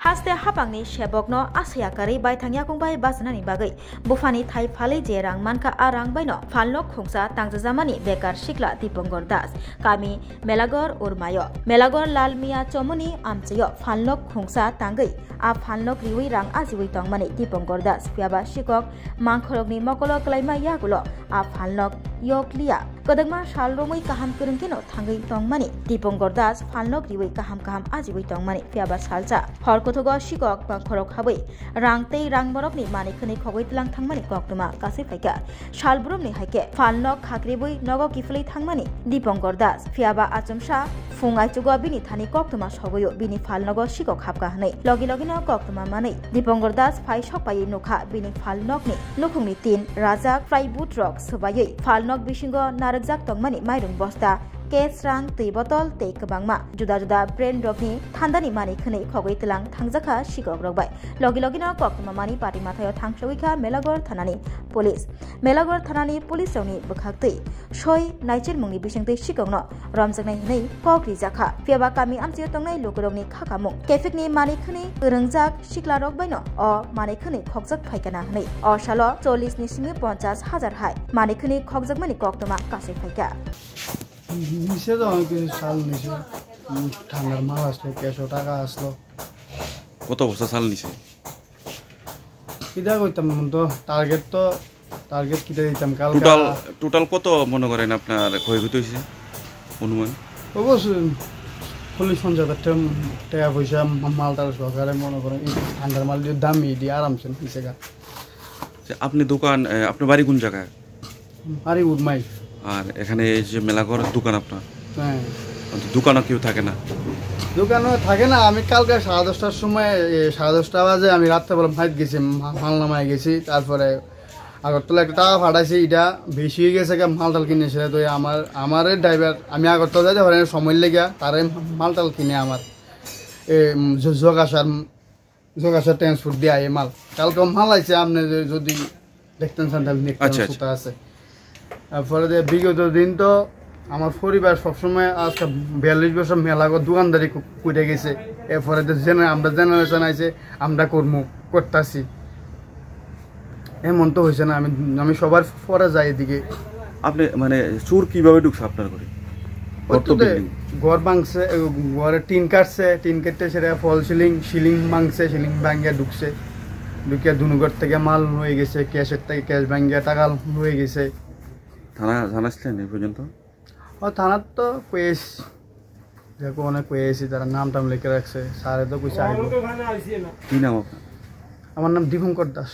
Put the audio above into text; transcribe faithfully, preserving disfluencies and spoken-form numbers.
Haste hapangni sebokno asaya karwi baithang yakung bai bachanani bagwi buphani thai phalwi je rang mankha, a rang baino phalnok khungsa tangjajamani bekar sikla Dipongkor Das, kami Melagor Urmayo. Melagor Lalmiya Chomoni amchaio phalnok khungsa tangwi a phalnok riwi rang ajiwi tongmani Dipongkor Das, phiyaba sikok mangkhorokni mokolo kwlaima yagulo a phalnok yokliya. Kwdwkma sal romwi kaham kwrwng kheno thangwi tongmani Dipongkor Das phalnok riwi kaham kaham ajiwi tongmani, phiyaba salsa hor kothogo sikok mangkhorok habwi rang tei rang borokni manwi khwnwi khogwi tlang thangmani koktwma kasui phaikha. Sal brumni haikhe phalnok khakribwi nogo kiphilwi thangmani Dipongkor Das, phiyaba achomsa phung aichugo bini thani koktwma sogwio bini phalnogo sikok hapkha hwnwi. Logi logino koktwma manwi Dipongkor Das phai sokpaiwi nukha bini phalnokni nukhungni tin, rajak, plywood rok swbaiwi phalnok bisingo narwkjak tongmani mairung bosta, cash, rang, twi botol tei kwbangma juda juda brand rokni thandani manwi khwnwi khogwi tlang thangjakha sikok rok bai. Logi logino koktwma manwi pati mathaio thangsawi kha Melagor thanani police. Melagor thanani police rokni bwkhaktwi soi naichermungni bisingtwi sikokno romjaknai hwnwi kok rijakha. Phiyaba kami amchaio tongnai lukurokni khakamung kephikni manwi khwnwi kwrwngjak siklarok baino o manwi khwnwi khokjak phaikana hwnwi o salo chollish ni simi ponchash hajar hai manwi khwnwi khokjakmani koktwma kasui phaikha. নিচে তো আমার কিছু চাল নিছে। উম, ঠান্ডার মাল আসলো, ক্যাশো টাকা আসলো। কত বস্তা চাল নিছে? কিতা কইতাম, তো টার্গেট তো, টার্গেট কিতা দিতাম কালকা। টোটাল, টোটাল কত মনে করেন আপনার ক্ষয়ক্ষতি হয়েছে অনুমান? অবশ্যই চল্লিশ পঞ্চাশ হাজার টাকা, টাকা পয়সা, মা-, মাল টাল সহকারে মনে করেন, এই ঠান্ডার মাল দিয়ে দাম এই দিয়ে আরামসে নিচে গা। আচ্ছা, আপনি দোকান, এ, আপনার বাড়ি কোন জায়গায়? আরে উদমাই। আর এখানে এই যে মেলাঘর দোকান আপনার? হ্যাঁ। তো দোকানও কেউ থাকে না? দোকানও থাকে না। আমি কালকে সাড়ে দশটার সময়, এ, সাড়ে দশটা বাজে আমি রাত্রেবেলা মাইত গেছি, মা-, মাল নামায় গেছি। তারপরে আগরতলা একটা টাকা ফাটাইছি, এটা বেশি হয়ে গেছে, গা মাল টাল কিনেছে। তো এই আমার, আমারে ড্রাইভার, আমি আগরতলা যাইতে পারি না, সময় লেগে, তারে মাল টাল কিনে আমার, এ, উম, জ-, জোগাসার জোগাসা ট্রান্সপোর্ট দিয়ে আয় মাল। কালকে মাল আইছে, আপনি য-, যদি দেখতেন চান, তাহলে দেখতেন, আচ্ছা, আচ্ছা। সুতা আছে। তারপরে যে বিগত দিন তো আমার পরিবার সবসময় আজকে বিয়াল্লিশ বছর মেলা গো দোকানদারি কু-, করে গেছে। এরপরে তো জেনে-, আমরা জেনারেশন আইছে, আমরা কর্ম করতাছি। এমন তো হয়েছে না, আমি, আমি সবার পরে যাই এদিকে। আপনি মানে চোর কিভাবে ঢুকছে আপনার ঘরে? ওই তো কত দে, বিল্ডিং? ঘর ভাঙছে, এ, ঘরে টিন কাটছে, টিন কাটতে সেটা ফল সিলিং, সিলিং ভাঙছে, সিলিং ভাঙিয়া ঢুকছে। ঢুকিয়া দুনো ঘর থেকে মাল নিয়ে গেছে, ক্যাশের থেকে ক্যাশ ভাঙিয়া টাকা নিয়ে গেছে। থানা জানাইছিলেন এই পর্যন্ত? ও থানার তো পেয়েছি, দেখো অনেক পেয়েছি, তারা নাম টাম লিখে রাখছে, স্যারে তো কইছে আইবো। কি নাম আপনার? আমার নাম দীপঙ্কর দাস।